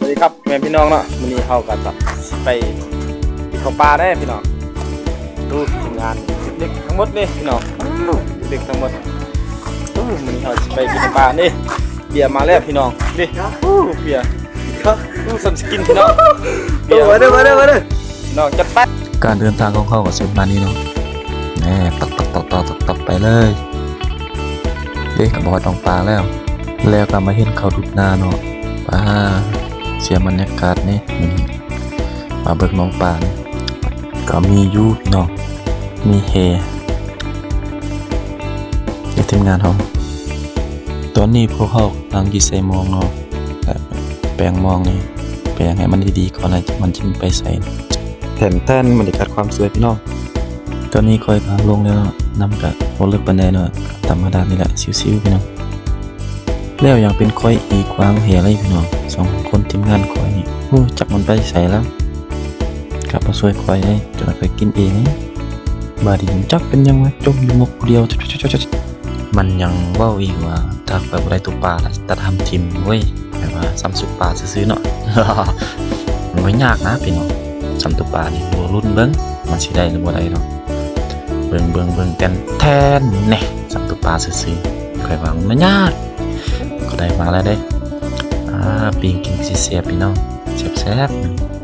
สวัสดีครับแม่พี่น้องเนาะ มื้อนี้เฮาก็จะไปกินข้าวปลาเด้พี่น้อง ดูทีมงานเด็กๆทั้งหมดนี่พี่น้อง เด็กๆทั้งหมด มื้อนี้เฮาสิไปกินข้าวปลานี่ เบียร์มาแล้วพี่น้อง นี่ เบียร์ อู้ สามสิบกินพี่น้อง เบียร์ มาเด้อ มาเด้อ มาเด้อ พี่น้อง จัดไป ການເດີນທາງຂອງເຂົາກໍເຊັ່ນມານີ້ເນາະ ແນ່ ຕອກໆໆໆ ໄປເລີຍ ເດ້ ກໍບໍ່ຮອດໜອງປາແລ້ວ ແລ້ວກໍມາເຫັນເຂົາດຸດນາເນາະ ປາ ເສຍບັນຍາກາດເດ້ ມື້ນີ້ ມາເບິ່ງໜອງປານີ້ ກໍມີຢູ່ພີ່ນ້ອງ ມີແຮ່ ເຮັດທີມງານເຮົາ ຕອນນີ້ພວກເຮົາກຳລັງຊິໃສ່ມອງເນາະ ແປງມອງນີ້ ແປງໃຫ້ມັນດີໆກ່ອນ ແລ້ວມັນຈຶ່ງໄປໃສ່ ແທ່ນໆ ບັນຍາກາດຄວາມສວຍພີ່ນ້ອງ ຕອນນີ້ຂ້ອຍກໍລົງແລ້ວເນາະ ນ້ຳກໍບໍ່ເລິກປານໃດເນາະ ທຳມະດານີ້ແຫຼະ ຊິວໆ ພີ່ນ້ອງ ແລ້ວຍັງເປັນຂ້ອຍອີກວາງແຮ່ເລີຍພີ່ນ້ອງ ສອງຄົນທີມງານຂ້ອຍນີ້ ໂອ້ ຈັກມັນໄປໃສແລ້ວ ກັບມາຊ່ວຍຂ້ອຍເລີຍ ຈົນຂ້ອຍກິນເອງ ບາດນີ້ຈັກເປັນຫຍັງວະ ຈົ່ມຢູ່ໝົກຜູ້ດຽວ ມັນຍັງເວົ້າອີກວ່າ ຖ້າຂ້ອຍບໍ່ໄດ້ຕົວປາລະ ຕັດຫຳຖິ້ມເວີຍ ແບບວ່າສ່ຳສຸກປາຊື່ໆເນາະ ມັນບໍ່ຍາກນະພີ່ນ້ອງ ສ່ຳຕົວປານີ້ ລໍລຸ້ນເບິ່ງ ມັນຊິໄດ້ຫຼືບໍ່ໄດ້ເນາະ ເບິ່ງໆໆ ແຕ່ນແທ່ນ ແນ່ ສ່ຳຕົວປາຊື່ໆ ຂ້ອຍວ່າມັນບໍ່ຍາກ ກໍໄດ້ມາແລ້ວເດ້ ອ່າ ປີ້ງກິນຊິແຊບພີ່ນ້ອງ ແຊບໆ